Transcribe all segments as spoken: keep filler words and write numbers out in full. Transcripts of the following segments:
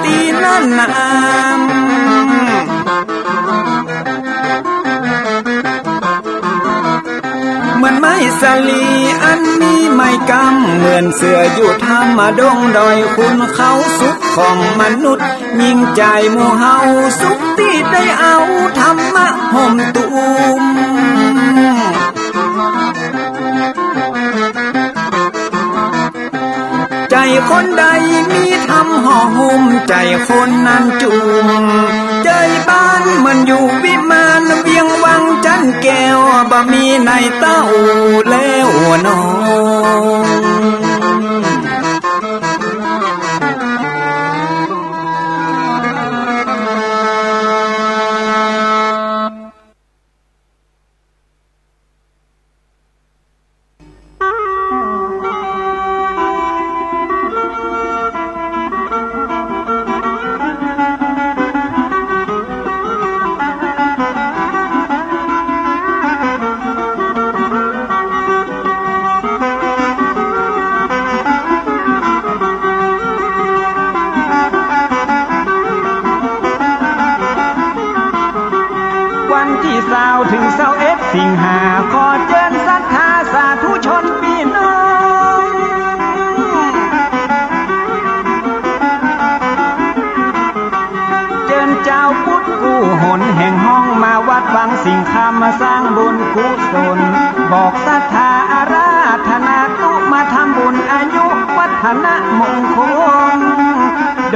ตี้นั้นนา เหมือนไม้สาลีอันมีไม้กำ เหมือนเสื้ออยู่ถ้ำดงดอย คุณเขาสุขของมนุษย์ ยิ่งใจ๋หมู่เฮาสุขตี้ได้เอาธรรมะห่มตุ้ม ใจ๋คนใดมีธรรมห่อหุ้ม ใจ๋คนนั้นจุ่ม ใจ๋บ้านเหมือนอยู่วิมาน เวียงวังจันแก้ว บ่มีในเต้าแล้วน้อง วันตี้ซาวเถิงซาวเอ็ดสิงหา ขอเจิญศรัทธาสาธุชนปี้น้อง เจิญจาวพุทธกู้หนแห่งฮ้อง มาวัดวังสิงห์คำ มาสร้างบุญกุศล บอกศรัทธาอาราธนา ตุ๊มาทำบุญอายุวัฒนมงคล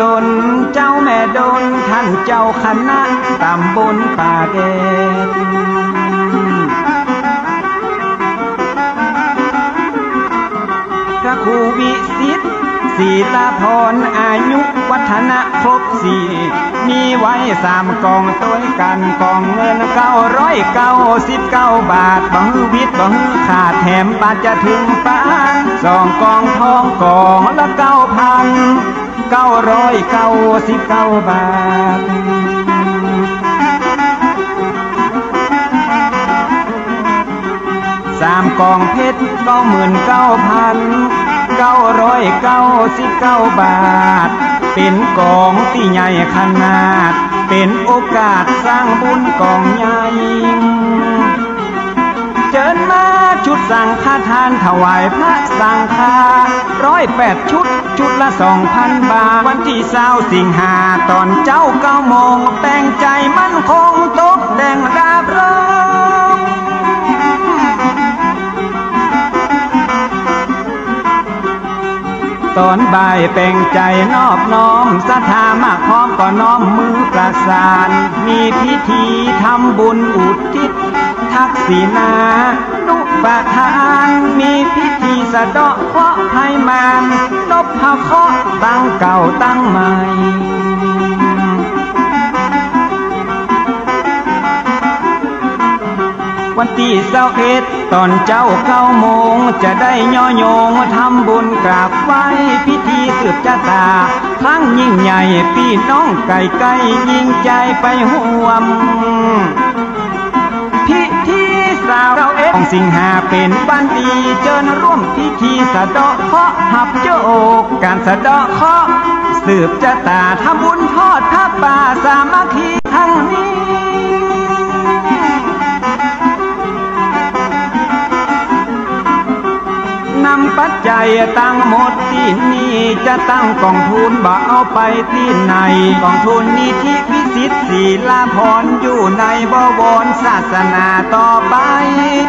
ดลเจ้าแม่ดล ท่านเจ้าคณะตำบลป่าแดด พระครูวิสิทธิ์ ศิลาพร อายุวัฒนะครบสี่ มีไว้สามกองตวยกั๋น กองเงินเก้าร้อยเก้าสิบเก้าบาท บ่หื้อวิดบ่หื้อขาด แถมบาทจะเถิงปาน สองกองทองกองละเก้าพันเก้าร้อยเก้าสิบเก้าบาท สามกองเพชรเก้าหมื่นเก้าพันเก้าร้อยเก้าสิบเก้าบาท เป๋นกองตี้ใหญ่ขนาด เป๋นโอกาสสร้างบุญกองใหญ่ เจิญมาชุดสังฆทานถวายพระสังฆา ร้อยแปดชุด ชุดละสองพันบาท วันตี้ซาวสิงหา ต๋อนเจ๊าเก้าโมง แต่งใจ๋มั่นคง ตกแต่งราบรื่น ต๋อนบ่ายแต่งใจ๋นอบน้อม ศรัทธามาพร้อมก็น้อมมือประสาน มีพิธีทำบุญอุทิศ ทักษิณานุปทาน มีพิธีสะเดาะเคราะห์ภัยมาร นพเคราะห์ตังเก่าตังใหม่ วันตี้ซาวเอ็ด ต๋อนเจ๊าเก้าโมง จะได้ย่อโยงทำบุญกราบไหว้ พิธีสืบจะต๋า ครั้งยิ่งใหญ่ ปี้น้องใก้ๆ ยิ่งใจ๋ไปฮ่วม พิธีซาวเอ็ดของสิงหา เป๋นวันดี เจิญร่วมพิธีสะเดาะเคราะห์ ฮับโจกก๋านสะเดาะเคราะห์ สืบจะต๋า ทำบุญทอดผ้าป่าสามัคคีครั้งนี้ นำปัจจัยตังหมดตี้นี่ จะตั้งก๋องทูลบ่เอาไปตี้ไหน ก๋องทูลนิธิวิสิทธิ์ศิลาพร อยู่ในบวรศาสนาต่อไป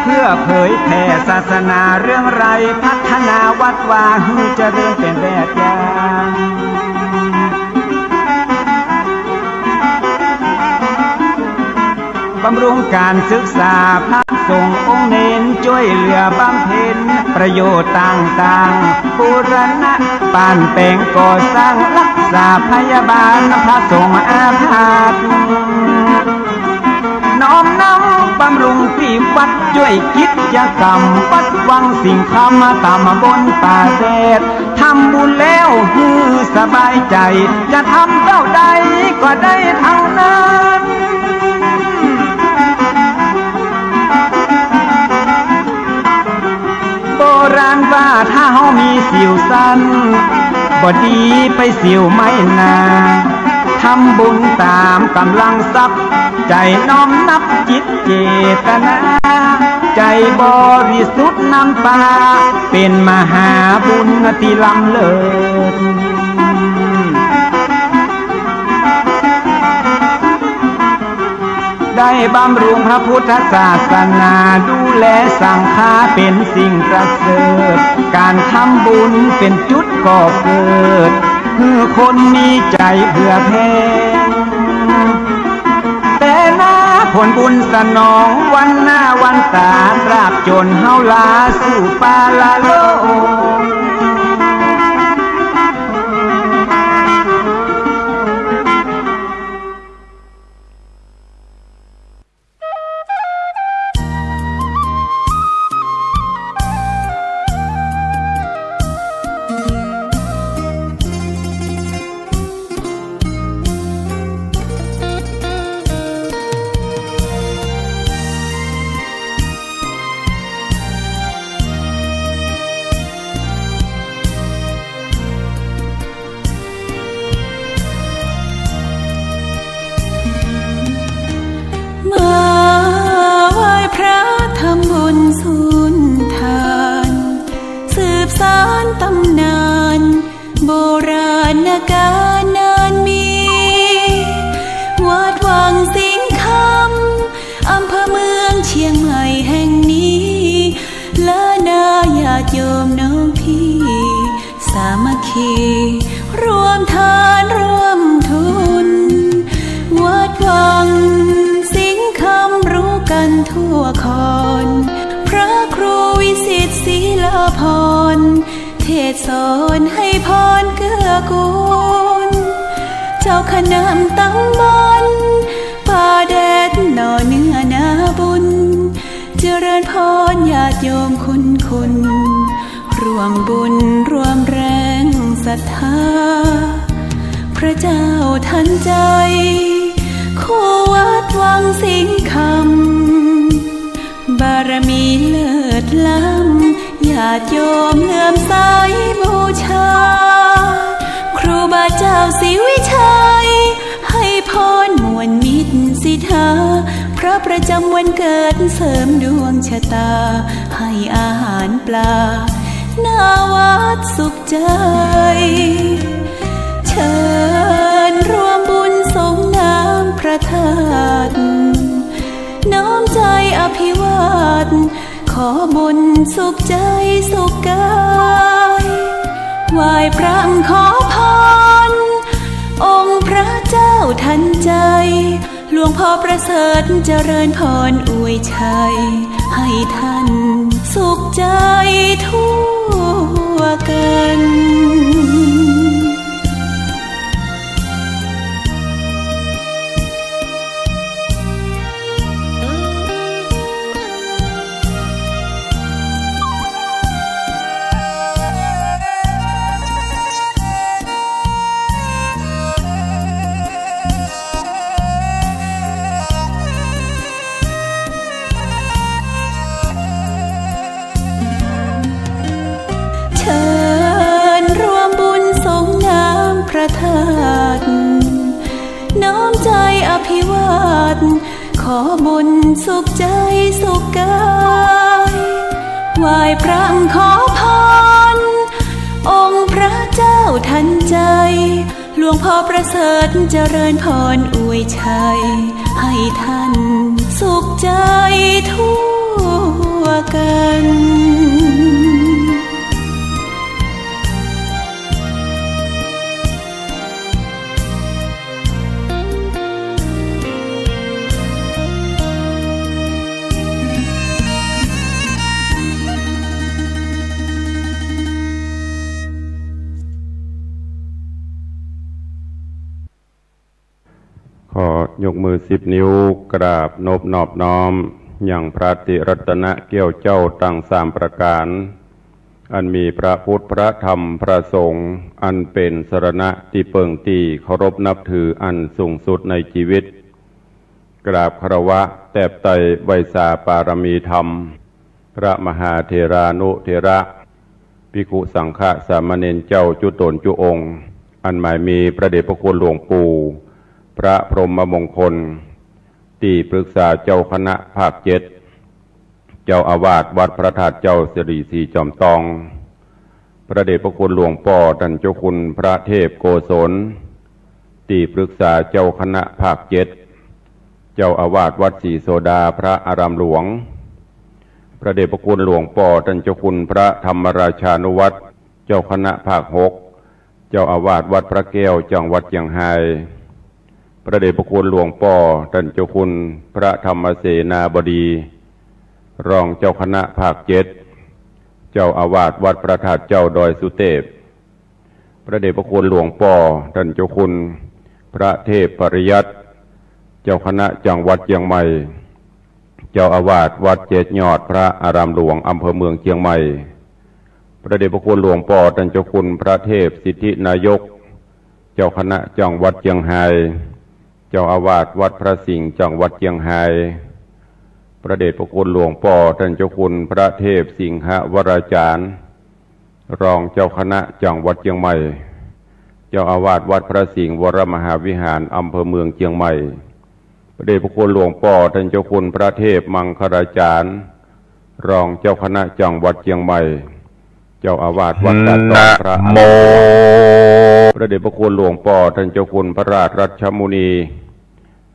เพื่อเผยแผ่ศาสนาเรื่องไร้ พัฒนาวัดวาหื้อเจริญเป๋นแบบอย่าง บำรุงก๋านศึกษาพระสงฆ์องค์เณร จ้วยเหลือบำเพ็ญประโยชน์ต่างๆ บูรณะปานแป๋งก่อสร้าง รักษาพยาบาลพระสงฆ์อาพาธ น้อมนำบำรุงตี้วัด จ้วยกิจกรรมวัดวังสิงห์คำ ต๋ามบนป่าแดด ทำบุญแล้วหื้อสบายใจ๋ จะทำเต้าใดก็ได้ตังนั้น โบราณว่าถ้าเฮามีศีลสั้น บ่ดีไปเสี้ยวไหมนา ทำบุญต๋ามก๋ำลังทรัพย์ ใจ๋น้อมนับจิตเจตนา ใจ๋บริสุทธิ์นำปา เป๋นมหาบุญตี้ล้ำเลิศ ได้บำรุงพระพุทธศาสนา ดูแลสังฆาเป๋นสิ่งประเสริฐ ก๋านทำบุญเป๋นจุดก่อเกิด หื้อคนมีใจ๋เผื่อแผ่ แต่นาผลบุญสนอง วันหน้าวันต๋า ตราบจ๋นเฮาลาสู่ปาละโลก มาไหว้พระทำบุญสุนทาน สืบสานต๋ำนานโบราณก๋าลนานมี วัดวังสิงห์คำ อำเภอเมืองเชียงใหม่แห่งนี้ และนาญาติโยมน้องพี่ สามัคคีร่วมทานร่วมทุน วัดวังสิงห์คำรู้กั๋นทั่วคอน พระครูวิสิตศิลาภรณ์ เทศน์สอนให้พรเกื้อกูล เจ้าคณะต๋ำบลป่าแดดหน่อเนื้อนาบุญ เจริญพรญาติโยมคุณคุณ ร่วมบุญร่วมแรงศรัทธา พระเจ้าทันใจ คู่วัดวังสิงห์คำ บารมีเลิศล้ำ ญาติโยมเลื่อมใสบูชา ครูบาเจ้าศรีวิชัย ให้พรม่วนมิตรสิทธา พระประจำวันเกิดเสริมดวงชะตา ให้อาหารปลา หน้าวัดสุขใจ เชิญร่วมบุญสรงน้ำพระธาตุ น้อมใจอภิวาท ขอบุญสุขใจสุขกาย ไหว้พระขอพร องค์พระเจ้าทันใจ หลวงพ่อประเสริฐเจริญพรอวยชัย ให้ท่านสุขใจทั่วกัน เชิญร่วมบุญสรงน้ำพระธาตุ น้อมใจอภิวาท ขอบุญสุขใจสุขกาย ไหว้พระขอพร องค์พระเจ้าทันใจ หลวงพ่อประเสริฐเจริญพรอวยชัย ให้ท่านสุขใจทั่วกัน ขอยกมือสิบนิ้วกราบนบนอบน้อมยังพระติรัตนเกี้ยวเจ้าตังสามประก๋าน อันมีพระพุทธ พระธรรม พระสงฆ์ อันเป๋นสรณะตี้เปิงตี้เคารพนับถืออันสูงสุดในจีวิต กราบคารวะแตบไตรไหว้สาปารมีธรรม พระมหาเถรานุเถระ ภิกขุสังฆะสามเณรเจ้าจุ๊ต๋นจุ๊องค์ อันหมายมีพระเดชพระคุณหลวงปู่ พระพรหมมงคล ตี้ปรึกษาเจ้าคณะภาคเจ็ด เจ้าอาวาสวัดพระธาตุเจ้าสิริสีจอมตอง พระเดชพระคุณหลวงป้อต้านเจ้าคุณพระเทพโกศล ตี้ปรึกษาเจ้าคณะภาคเจ็ด เจ้าอาวาสวัดศรีโสดาพระอารามหลวง พระเดชพระคุณหลวงป้อต้านเจ้าคุณพระธรรมราชานุวัฒน์ เจ้าคณะภาคหก เจ้าอาวาสวัดพระแก้วจังหวัดเจียงฮาย พระเดชพระคุณหลวงป้อต้านเจ้าคุณพระธรรมเสนาบดี รองเจ้าคณะภาคเจ็ด เจ้าอาวาสวัดพระธาตุเจ้าดอยสุเตพ พระเดชพระคุณหลวงป้อต้านเจ้าคุณพระเทพปริยัติ เจ้าคณะจังหวัดเจียงใหม่ เจ้าอาวาสวัดเจ็ดยอดพระอารามหลวงอำเภอเมืองเจียงใหม่ พระเดชพระคุณหลวงป้อต้านเจ้าคุณพระเทพสิทธินายก เจ้าคณะจังหวัดเจียงฮาย เจ้าอาวาสวัดพระสิงห์จังหวัดเจียงฮาย พระเดชพระคุณหลวงป้อต้านเจ้าคุณพระเทพสิงหวราจารย์ รองเจ้าคณะจังหวัดเจียงใหม่ เจ้าอาวาสวัดพระสิงห์วรมหาวิหารอำเภอเมืองเจียงใหม่ พระเดชพระคุณหลวงป้อต้านเจ้าคุณพระเทพมังคลาจารย์ รองเจ้าคณะจังหวัดเจียงใหม่ เจ้าอาวาสวัดตาดตองพระอารามหลวง พระเดชพระคุณหลวงป้อต้านเจ้าคุณพระราชรัชมุนี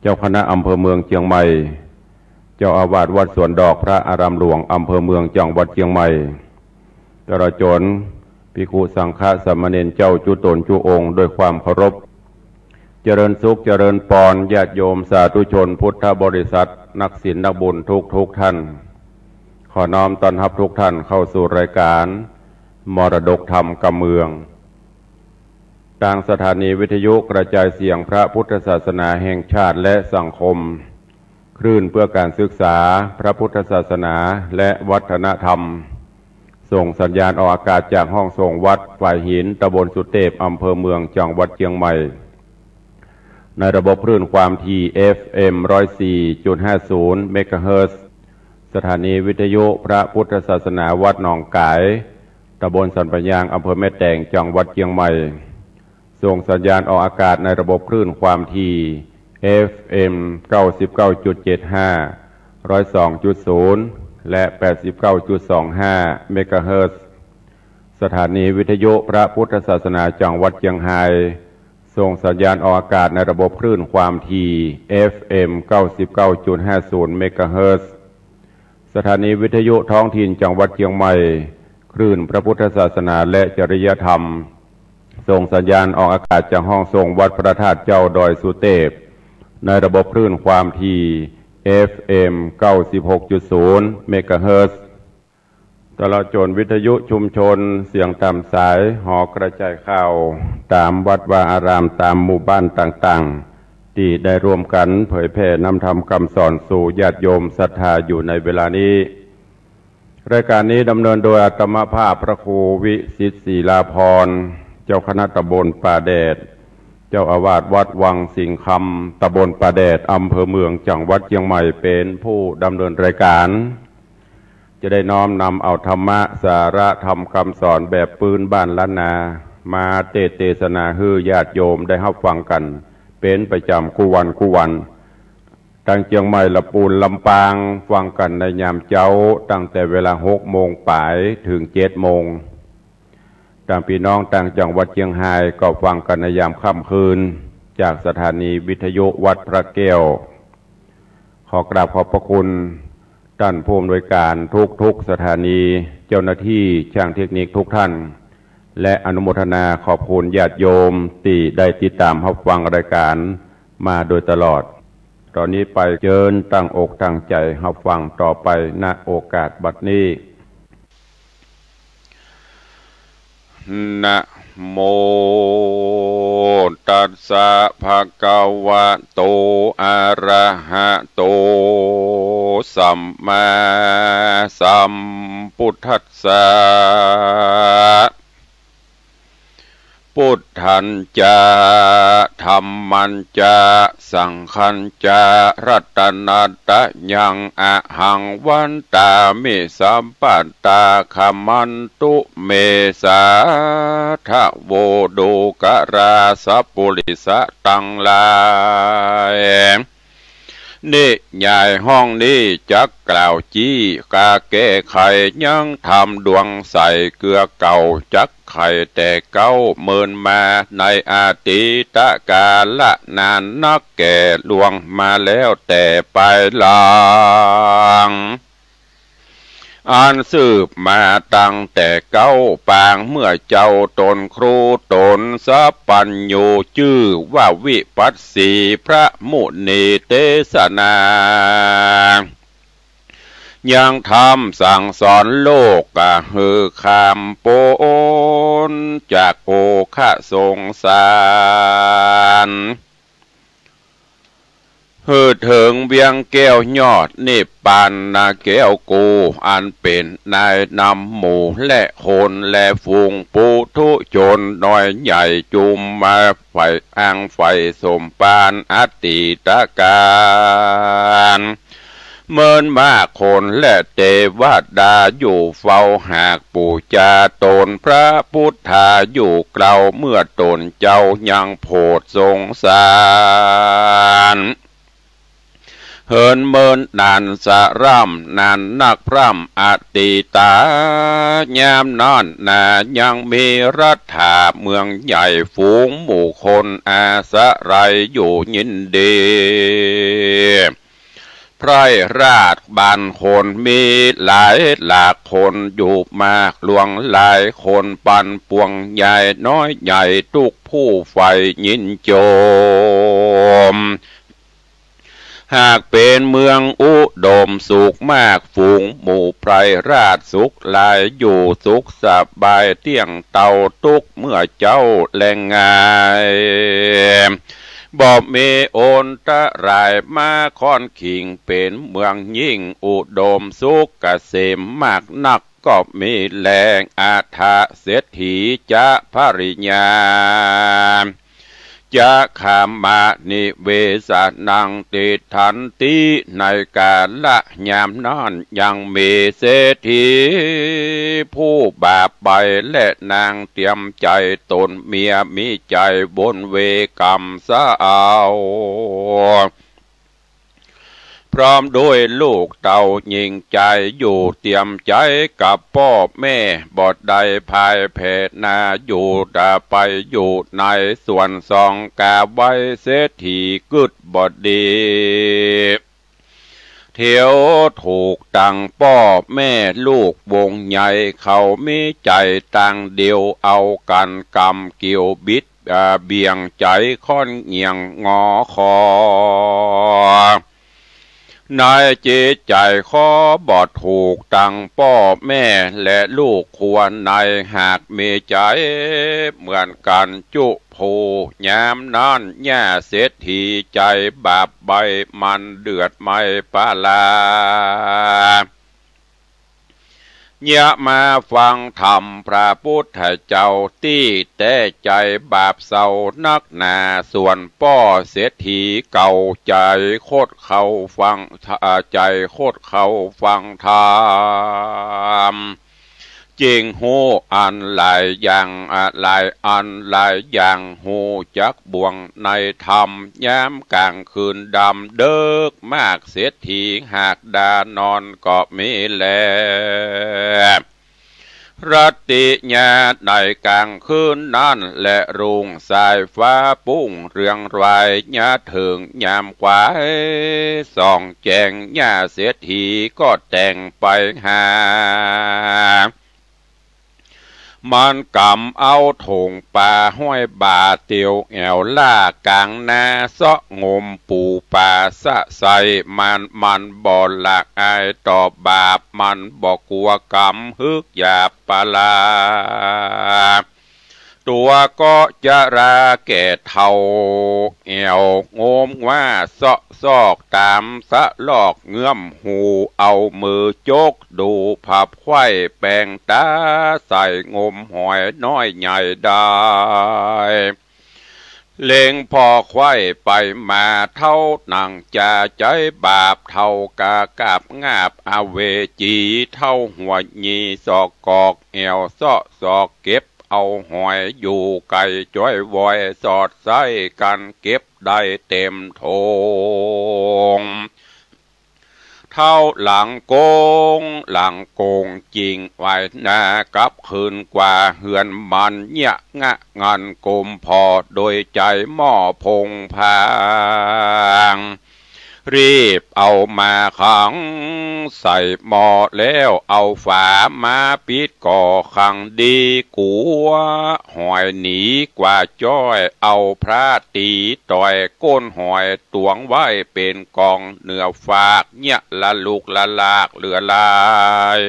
เจ้าคณะอำเภอเมืองเจียงใหม่ เจ้าอาวาสวัดสวนดอกพระอารามหลวงอำเภอเมืองจังหวัดเจียงใหม่ ตลอดจ๋นภิกขุสังฆะสามเณรเจ้าจุ๊ต๋นจุ๊องค์ด้วยความเคารพ เจริญสุขเจริญปอน ญาติโยมสาธุชนพุทธบริษัท นักศีลนักบุญทุกๆ ท่าน ขอน้อมต้อนฮับทุกท่านเข้าสู่รายการมรดกธรรมกำเมือง ตางสถานีวิทยุกระจายเสียงพระพุทธศาสนาแห่งชาติและสังคม คลื่นเพื่อการศึกษาพระพุทธศาสนาและวัฒนธรรม ส่งสัญญาณออกอากาศจากห้องส่งวัดฝายหิน ตำบลสุเตพ อำเภอเมือง จังหวัดเจียงใหม่ ในระบบคลื่นความถี่ เอฟเอ็ม ร้อยสี่จุดห้าศูนย์ เมกะเฮิรตซ์ สถานีวิทยุพระพุทธศาสนาวัดหนองก๋าย ตำบลสันป่ายาง อำเภอแม่แตง จังหวัดเจียงใหม่ ส่งสัญญาณออกอากาศในระบบคลื่นความถี่ เอฟเอ็ม เก้าสิบเก้าจุดเจ็ดห้า ร้อยสองจุดศูนย์ และ แปดสิบเก้าจุดสองห้า เมกะเฮิรตซ์ สถานีวิทยุพระพุทธศาสนาจังหวัดเจียงฮาย ส่งสัญญาณออกอากาศในระบบคลื่นความถี่ เอฟเอ็ม เก้าสิบเก้าจุดห้าศูนย์ เมกะเฮิรตซ์ สถานีวิทยุท้องถิ่นจังหวัดเจียงใหม่ คลื่นพระพุทธศาสนาและจริยธรรม ส่งสัญญาณออกอากาศจากห้องส่งวัดพระธาตุเจ้าดอยสุเตพ ในระบบคลื่นความถี่ เอฟเอ็ม เก้าสิบหกจุดศูนย์ เมกะเฮิรตซ์ ตลอดจ๋นวิทยุชุมชนเสียงต๋ามสาย หอกระจายข่าวต๋ามวัดวาอาราม ต๋ามหมู่บ้านต่างๆ ตี้ได้ร่วมกั๋นเผยแผ่นำธรรมกำสอนสู่ญาติโยมศรัทธาอยู่ในเวลานี้ รายการนี้ดำเนินโดยอาตมาภาพพระครูวิสิทธิ์ ศิลาภรณ์ เจ้าคณะตำบลป่าแดด เจ้าอาวาสวัดวังสิงห์คำ ตำบลป่าแดด อำเภอเมือง จังหวัดเจียงใหม่ เป๋นผู้ดำเนินรายการ จะได้น้อมนำเอาธรรมะ สาระธรรมกำสอนแบบปื้นบ้านล้านนา มาเตสน์เตสนาหื้อญาติโยมได้ฮับฟังกั๋นเป๋นประจ๋ำกู้วันกู้วัน ตางเจียงใหม่ ละปูน ลำปาง ฟังกั๋นในยามเจ๊า ตั้งแต่เวลาหกโมงป๋ายเถิงเจ็ดโมง ตางปี้น้องตางจังหวัดเจียงฮายก็ฟังกั๋นในยามค่ำคืน จากสถานีวิทยุวัดพระแก้ว ขอกราบขอบพระคุณต้านผู้อำนวยการทุกๆ สถานี เจ้าหน้าตี้ ช่างเทคนิคทุกท่าน และอนุโมทนาขอบคุณญาติโยมตี้ได้ติดต๋ามฮับฟังรายการมาโดยตลอด ต่อนี้ไปเจิญตั้งอกตั้งใจ๋ฮับฟังต่อไป ณ โอกาสบัดนี้ นะโมตัสสะ ภะคะวะโต อะระหะโต สัมมาสัมพุทธัสสะ พุทธัญจะ ธัมมัญจะ สังฆัญจะ รัตนะตะยัง อะหัง วันตามิ สัพพะทา ขะมันตุ เม สาธะโว ดูกรา สัปปุริสะตังหลาย นิยายห้องนี้จักกล่าวจี้ กาแก้ไขยังธรรมดวงใสเกือเก่า จักไขแต่เก๊า เมินมาในอดีตกาละนานนัก แก่ล่วงมาแล้วแต่ปายหลัง อันสืบมาตั้งแต่เก๊าปาง เมื่อเจ้าตนครูตนสัพพัญญู จื้อว่าวิปัสสี พระมุนีเตสนา ยังธรรมสั่งสอนโลก กะหื้อข้ามป๊นจากโอฆะสงสาร หื้อเถิงเวียงแก้วยอดนิพพานนาแก้วกู อันเป๋นนายนำหมู่และคนและฝูงปุถุชนน้อยใหญ่ จุมมาใฝ่อังใฝ่สมภารอดีตกาล เมินมากคนและเตวดาอยู่เฝ้าหากปู๋จาต๋น พระพุทธาอยู่เกลา เมื่อต๋นเจ้ายังโผดสงสาร เหินเมินนานสะร่ำนานนักพร่ำ อดีตายามนั้นนายังมีรัฐาเมืองใหญ่ ฝูงหมู่คนอาศัยอยู่ยินดี ไพร่ราชบ้านคนมีหลายหลากคน อยู่มากหลวงหลายคน ปันปวงใหญ่น้อยใหญ่ ตุ๊กผู้ใฝ่ยินจม หากเป๋นเมืองอุดมสุขมาก ฝูงหมู่ไพร่ราชสุขหลาย อยู่สุขสบายเตี้ยงเตา ตุ๊กเมื่อเจ๊าแลงงาย บ่มีอันตรายมาค่อนขิง เป๋นเมืองยิ่งอุดมสุขเกษมมากนัก ก็มีแล อัฏฐเศรษฐีจะภริยา จะขามานิเวสะนังติฏฐันติ ในกาละยามนั้นยังมีเศรษฐีผู้บาปไป และนางเตรียมใจ๋ต๋นเมีย มีใจ๋บนเวกรรมเศร้า พร้อมด้วยลูกเต้าหญิงใจ๋ อยู่เตรียมใจ๋กับป้อแม่ บ่ได้พ่ายแพ้นา อยู่ดาไปอยู่ในสวนสองกาไว้ เศรษฐีกึ๊ดบ่ดี เตียวถูกตังป้อแม่ลูกวงใหญ่ เขามีใจ๋ตังเดียว เอากั๋นกำเกี่ยวบิด อ่า เบี่ยงใจ๋ค่อนเหยี่ยงงอคอ ในจิตใจ๋ขอบ่ถูกตังป้อแม่และลูกครัวใน หากมีใจ๋เหมือนกั๋นจุผู้ ยามนั้นหญ้าเศรษฐีใจ๋บาปไป มันเดือดไหม้ปาลา เยียะมาฟังธรรมพระพุทธเจ้า ตี้แต๊ใจ๋บาปเศร้านักหนา ส่วนป้อเศรษฐีเก่าใจ๋ขดเข้าฟัง อ่า ใจ๋ขดเข้าฟังธรรม จึงฮู้อันหลายอย่าง อ่า หลายอันหลายอย่าง ฮู้จักบ่วงในธรรม ยามก๋างคืนดำเดิ็กมาก เศรษฐีหากดานอนก็มีแล รัตติญาในก๋างคืนนั้นแล รุ่งสายฟ้าปุ้งเรืองราย ยะเถิงยามขวายส่องแจ้ง หญ้าเศรษฐีก็แต่งไปหา มันก๋ำเอาถุงป๋าห้อยบ่า เตียวแอ่วล้าก๋างนา เซาะงมปู๋ป๋าสะใส มัน มันบ่ละอายต่อบาป มันบ่กั๋วกรรม ฮึกหยาบปาลา ตั๋วก็จะราแก่เฒ่า แอ่วงมว่าเซาะซอกต๋ามสะลอกเงื้อมหู เอามือจกดูผับไขว้แป๋งต๋า ใส่งมหอยน้อยใหญ่ได้ เล็งผ่อไขว้ไปมาเท่าหนังจาใจ๊บาป เฒ่ากะกาบงาบอเวจี เฒ่าหัวหยีสอกกอกแอ่วเซาะซอกเก็บเอาหอยอยู่ไก๋จ้อยวอยสอดใส้กั๋นเก็บได้เต๋มโถง เฒ่าหลังโก๋งหลังโก๋งจิ่งไหวนา กลับคืนกว่าเฮือนมัน เยียะงะงันกมผ่อโดยใจ๋หม้อพงพาง รีบเอามาขังใส่หม้อแล้ว เอาฝามาปิดก่อขังดี กั๋วหอยหนีกว่าจ้อย เอาพระตี๋ต่อยก้นหอย ตวงไว้เป๋นก๋องเหนือฟาก เยียะละลุกละลากเหลือหลาย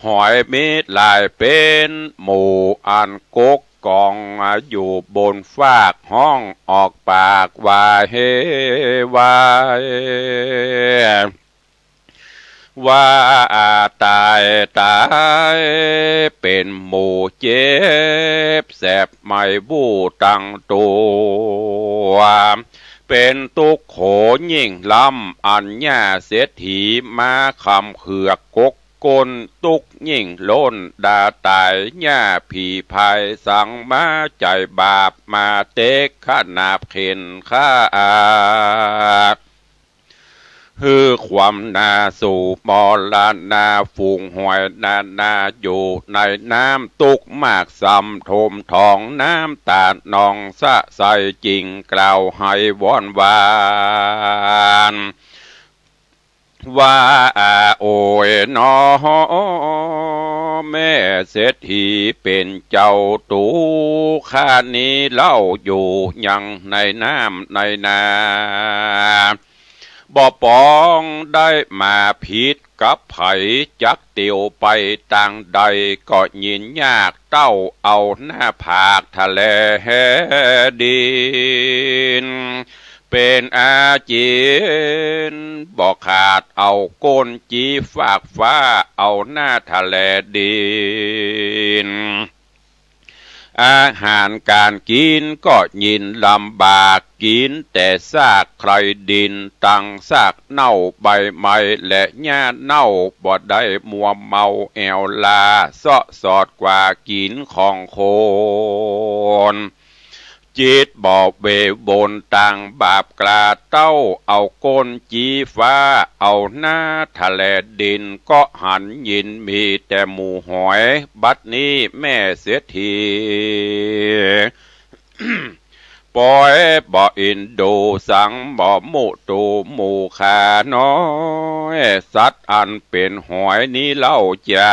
หอยมิตรหลายเป๋นหมู่ อันกกก๋องอยู่บนฟาก ฮ้องออกปากว่าเฮวาย ว่าต๋ายต๋าย เป๋นหมู่เจ็บแสบไหม้บู้ตังตั๋ว เป๋นตุ๊กข์โขยิ่งล้ำ อันหญ้าเศรษฐีมาขำเขือกก ก้นตุ๊กข์ยิ่งล้น ด่าต๋ายหญ้าผีพาย สังมาใจ๋บาปมาเต๊ก ขนาบเข็นฆ่า หื้อความนาสู่มรณา ฝูงหอยนานาอยู่ในน้ำ ตุ๊กข์มากส่ำท่วมท้อง น้ำต๋านองสะใส จิ่งกล่าวไห้วอนวาน ว่าโอ๋ยหนอ แม่เศรษฐีเป๋นเจ้าตุ๊กข์ ข้านี้เล่าอยู่ยังในน้ำในนา บ่ปองได้มาผิดกับใผ จักเตียวไปตางใด ก็ยินยากเต้าเอาหน้าผากทะแลดิน เป๋นอาจิน บ่ขาดเอาก้นจี้ฟากฟ้า เอาหน้าทะแลดิน อาหารก๋านกิ๋นก็ยินลำบาก กิ๋นแต่ซากใคร่ดิน ตังซากเน่าใบไม้และหญ้าเน่า บ่ได้มัวเมาแอ่วลา เซาะสอดกว่ากิ๋นของคน จิตบ่เววนตางบาปกล้า เต้าเอาก้นจี้ฟ้า เอาหน้าทะแลดิน ก็หันยินมีแต่หมู่หอย บัดนี้แม่เศรษฐี ปอยบ่อินดูสัง บ่มุตูหมู่ข้าน้อย สัตว์อันเป๋นหอยนี้เล่าจา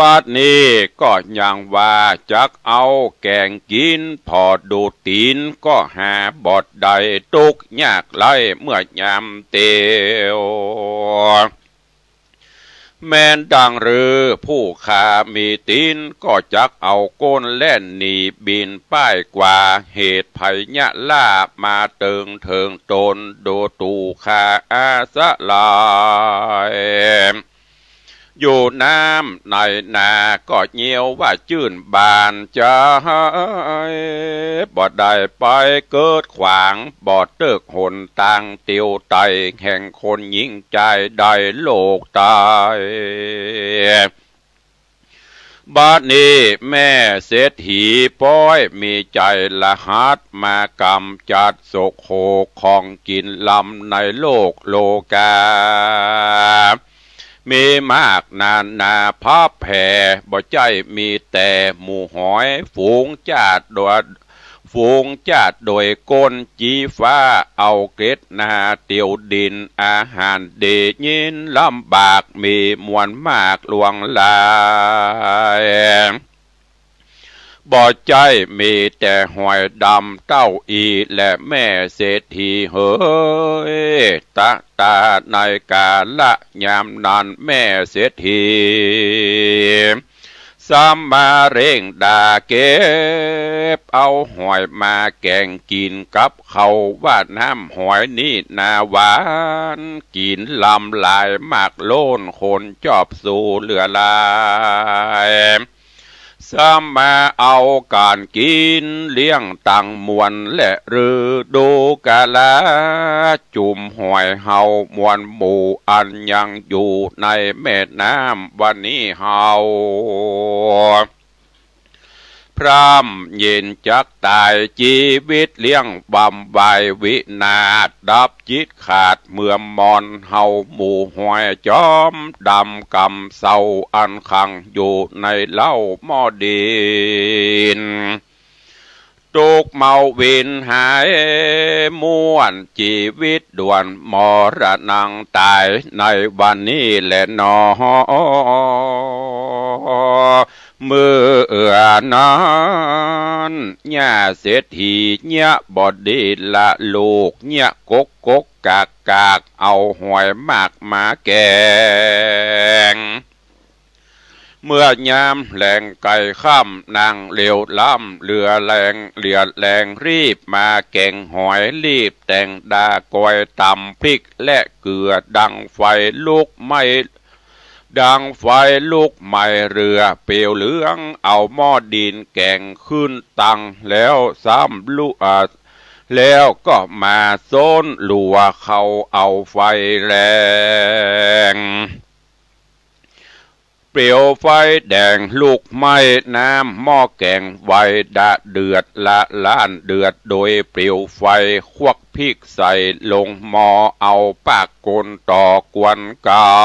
บัดนี้ก็ยังว่าจักเอาแก๋งกิ๋น ผ่อดูดตี๋นก็หาบ่ได้ ตุ๊กข์ยากไร้เมื่อยามเตียว แม้นดังรือผู้ข้ามีตี๋น ก็จักเอาก้นแล่นหนีบินป้ายกว่า เหตุไผยะล่ามาเติงเถิงตน ดูถูกข้าอาสะหลาย อยู่น้ำในนาก็เยียวว่าจื้นบานใจ๋ บ่ได้ไปเกิดขวาง บ่เติกหนตางเตียวไต แห่งคนหญิงจายได้โลกไต บัดนี้แม่เศรษฐีปอยมีใจ๋ละหัด มากำจัดโศกโขกของกิ๋นลำในโลกโลกา มีมากนานาพับแผ่ บ่ใจ้มีแต่หมู่หอย ฝูงจาดโดย ฝูงจาดโดยก้นจี้ฟ้า เอาเกล็ดหน้าเตียวดิน อาหารดียินลำบาก มีมวลมากหลวงหลาย บ่ใจ้มีแต่หอยดำเต้าอี้แลแม่เศรษฐีเหย ตะตาในกาละยามนั้นแม่เศรษฐี ซ้ำมาเร่งด่าเก็บเอาหอยมาแก๋งกิ๋นกับข้าว ว่าน้ำหอยนี่นาหวาน กิ๋นลำลายมากโล้น คนจอบสูเหลือหลาย ซ้ำมาเอาก๋านกิ๋นเลี้ยงตังมวลและฤดูกาลา จุมหอยเฮามวลหมู่อันยังอยู่ในแม่น้ำวันนี้เฮา พร่ำเย็นจักต๋าย จีวิตเลี้ยงบำบายวินาศ ดับจิตขาดเมื่อมอน เฮาหมู่หอยจอมดำกำเศร้า อันขังอยู่ในเล้าหม้อดิน ตุ๊กข์เมาวินหายม่วน จีวิตด่วนมรณังต๋าย ในวันนี้แลหนอ เมื่อนั้น ย่าเศรษฐีเยียะบ่ดีละลูก เยียะกกกกกากกาก เอาหอยมากมาแก๋ง เมื่อยามแลงใก้ค่ำ นางเหลียวล้ำเหลือแฮง เหลียดแฮงรีบมาแก๋งหอย รีบแต่งด่ากอยต๋ำพริกและเกลือ ดังไฟลุกไหม้ ดังไฟลุกไหม้เรือเปลวเหลือง เอาหม้อดินแก๋งขึ้นตัง แล้วซ้ำลุ อ่า แล้วก็มาซ้นลัวเขาเอาไฟแฮง เปลวไฟแดงลุกไหม้น้ำหม้อแก๋งไวดะเดือดละล้านเดือด โดยเปลวไฟควักพริกใส่ลงหม้อ เอาปากกลต่อกวนเก่า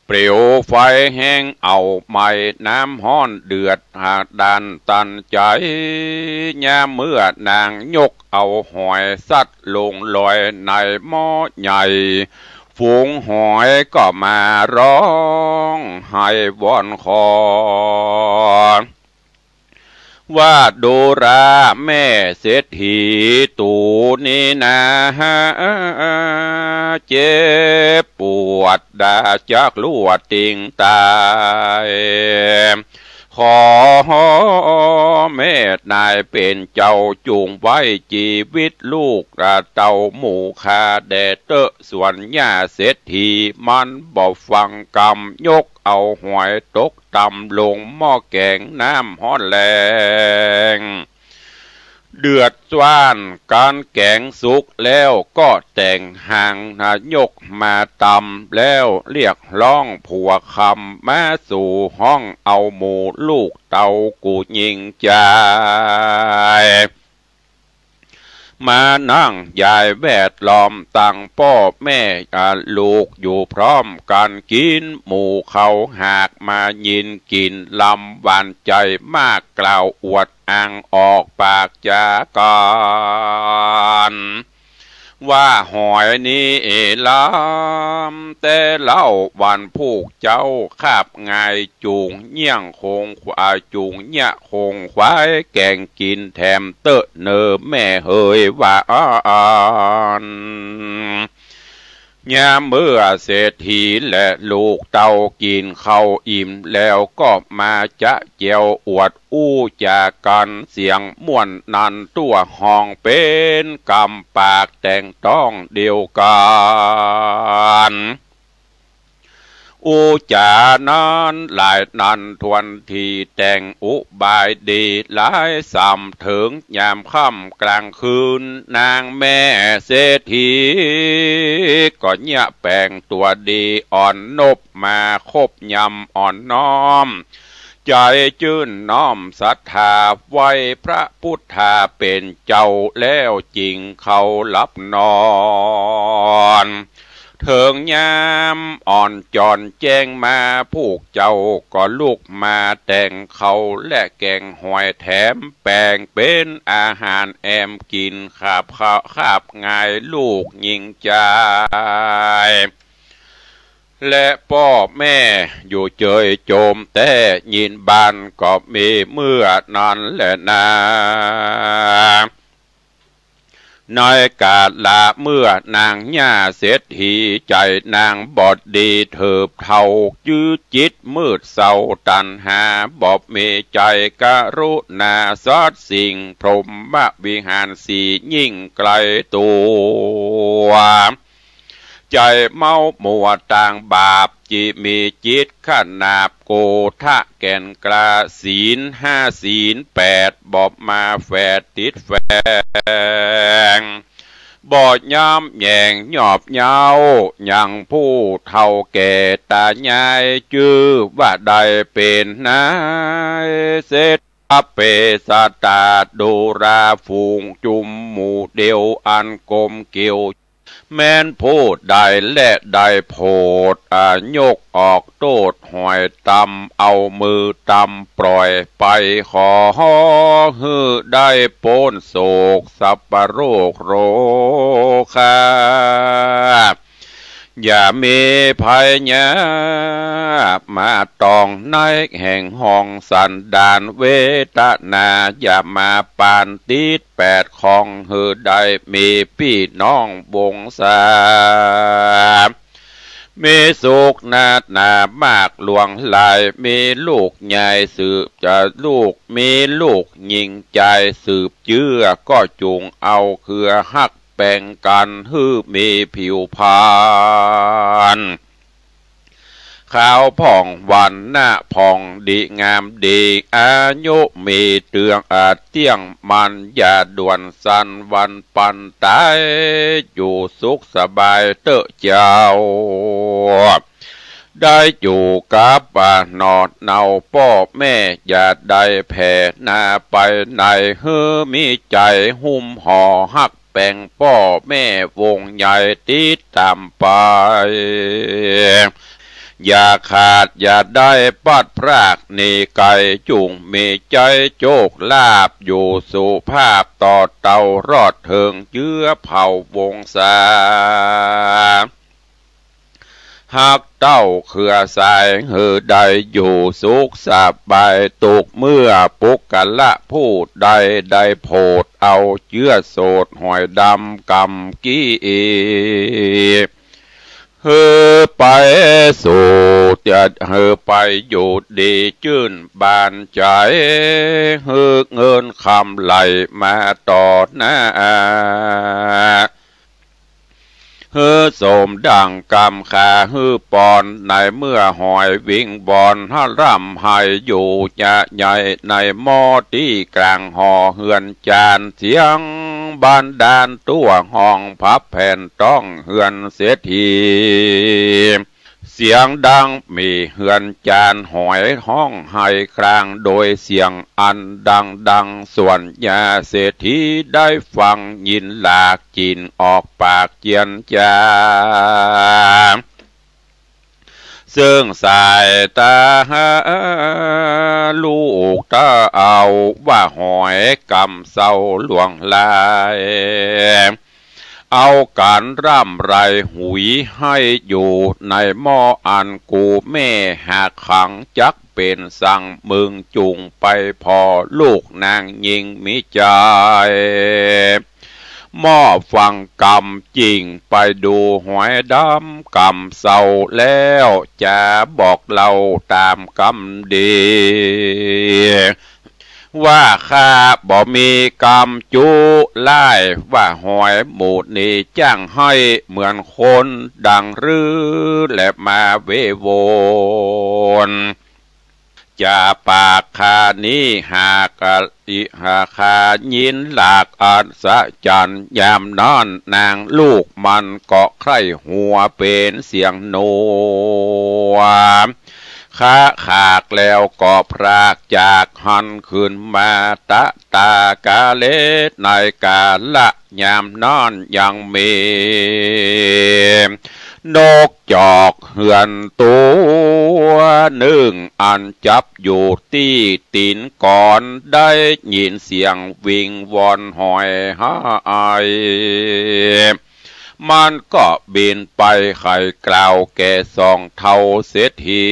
เปลวไฟแฮงเอาไหม้น้ำฮ้อนเดือดหาดด้านตันใจ๋ ยามเมื่อนางยกเอาหอยสัตว์ลงลอยในหม้อใหญ่ ฝูงหอยก็มาฮ้องไห้วอนขอ ว่าดูราแม่เศรษฐีตู๋นี้นา เจ็บปวดดาจักลัวติงต๋าย ขอแม่นายเป๋นเจ้าจุ่งไว้จีวิตลูกเต้าหมู่ข้าแด่เต๊อะ ส่วนย่าเศรษฐีมันบ่ฟังกำ ยกเอาหอยตกต่ำลงหม้อแก๋งน้ำฮ้อนแฮง เดือดจ้านก๋านแก๋งสุกแล้วก็แต่งหางนายกมาตำ แล้วเรียกฮ้องผัวคำมาสู่ห้อง เอาหมู่ลูกเต้ากู้หญิงจาย มานั่งยายแวดล้อมตังป้อแม่อาลูกอยู่พร้อมกั๋นกิ๋น หมู่เขาหากมายินกิ๋นลำหวานใจ๋มาก กล่าวอวดอ้างออกปากจ๋ากั๋น ว่าหอยนี้ลำแต่เล่า วันผู้เจ้าคาบงายจุ่งเยียะโขงขวา จุ่งเยียะโขงขวายแก๋งกิ๋นแถมเต๊อะเน่อแม่เหย ว่าอั้น ยามเมื่อเศรษฐีและลูกเต้ากิ๋นข้าวอิ่มแล้วก็มาจะแจ๋วอวดอู้จ๋ากั๋น เสียงม่วนนันตั้วฮ้องเป๋นกำปากแต่งต้องเดียวกั๋น อู้จ๋านั้นหลายนันถ้วนที แต่งอุบายดีหลายส่ำ เถิงยามค่ำกลางคืน นางแม่เศรษฐีก็เยียะแป๋งตั๋วดีอ่อนนบมาคบยำอ่อนน้อม ใจ๋จื้นน้อมศรัทธาไหว้พระพุทธาเป๋นเจ้า แล้วจึงเข้าหลับนอน เถิงยามอ่อนจ่อนแจ้งมา ผู้เจ้าก็ลุกมาแต่งข้าวและแก๋งหอยแถมแป๋งเป๋นอาหารแอมกิ๋น คาบข้าวคาบงายลูกหญิงจาย และป้อแม่อยู่เจยโจมแต๊ ยินบานก็มีเมื่อนั้นแลนา เ ในก๋าละเมื่อนางหญ้าเศรษฐี ใจ๋นางบ่ดีเถิบเฒ่า จื้อจิตมืดเศร้าตัณหา บ่มีใจ๋กรุณาสัตว์สิ่ง พรหมวิหารสี่ยิ่งไก๋ตั๋ว ใจ๋เมามัวตางบาป จิมีจิตขนาบโกธะแก่นกล้า ศีลห้าศีลแปด บ่มาแฝดติดแฝง บ่ย้ำแหย่งยอบเย้า ยังผู้เฒ่าแก่ต๋ายาย จื้อว่าได้เป๋นนายเศรษฐ เปสตาดูราฝูงจุมหมู่เดียวอันกลมเกลียว แม้นผู้ใดแลได้โผด อ่า ยกออกโต้ษหอยตำ เอามือตำปล่อยไป ขอหื้อได้ป๊นโศกสัพพะโรคโรคา อย่ามีภัยยามาต้องในแห่งห้องสันดานเวทนา อย่ามาปานติดแปดของ หื้อได้มีปี้น้องวงศา มีสุขนาดหนามากหลวงหลาย มีลูกใหญ่สืบจะลูก มีลูกหญิงใจ๋สืบเจื้อ ก็จุ่งเอาเครือฮัก แบ่งกั๋นหื้อมีผิวพรรณขาวผ่อง วรรณะผ่องดีงามดี อายุมีเตื้องอาจเตี้ยงมั่น อย่าด่วนสั้นวันปันต๋าย อยู่สุขสบายเต๊อะเจ้า ได้อยู่กับ อ่า หนอดเนาป้อแม่ อย่าได้แผ่หน้าไปไหน หื้อมีใจ๋หุ้มห่อฮักแป๋งป้อแม่วงใหญ่ติดต๋ามไป อย่าขาดอย่าได้พลัดพรากหนีไก๋ จุ่งมีใจ๊โจคลาภอยู่สุภาพต่อเต้ารอดเถิงเจื้อเผ่าวงศา ฮักเต้าเครือสาย หื้อได้อยู่สุขสบาย ตุ๊กเมื่อปุคคละผู้ใด ได้โผดเอาเจื้อโสดหอยดำกำกี้ หื้อไปสู่ หื้อไปอยู่ดีจื้นบานใจ๋ หื้อเงินคำไหลมาต่อหน้า หื้อสมดั่งกำขา หื้อปอนในเมื่อหอยวิงวอน ร่ำไห้อยู่จะใหญ่ในหม้อตี้กลางหอเฮือนจาน เสียงบานดานตั้วห้องพับแผ่นต้องเฮือนเศรษฐี เสียงดังมีเฮือนจานหอยฮ้องไห้คราง โดยเสียงอันดังดัง ส่วนยาเศรษฐีได้ฟังยินหลาก จิ่นออกปากเจียนจา เซิ่งสายต๋าหาลูกต๋าเอา ว่าหอยกำเศร้าหลวงหลาย เอากั๋นร่ำไรหุยไห้อยู่ในหม้ออันกูแม่หากขัง จักเป๋นสังมึงจุ่งไปผ่อลูกนางญิงมีใจ๋ หม้อฟังกำจิ่งไปดูหอยดำกำเศร้าแล้ว จะบอกเล่าต๋ามกำดี ว่าข้าบ่มีกำจุร้าย ว่าหอยหมู่นี้จ้างไห้เหมือนคนดังรือ และมาเววน จะปากข้านี้หากอิหาข้ายินหลากอัศจรรย์ ยามนั้นนางลูกมันก็ใคร่หัวเป๋นเสียงหนัว คะขากแล้วก็พรากจากหั้นขึ้นมา ตะตากาเล ในกาละยามนั้นยังมี นกจอกเฮือนตั๋วนึ่ง อันจับอยู่ตี้ตี๋นก่อน ได้ยินเสียงวิงวอนหอยไห้ มันก็บินไปไขกล่าวแก่สองเฒ่าเศรษฐี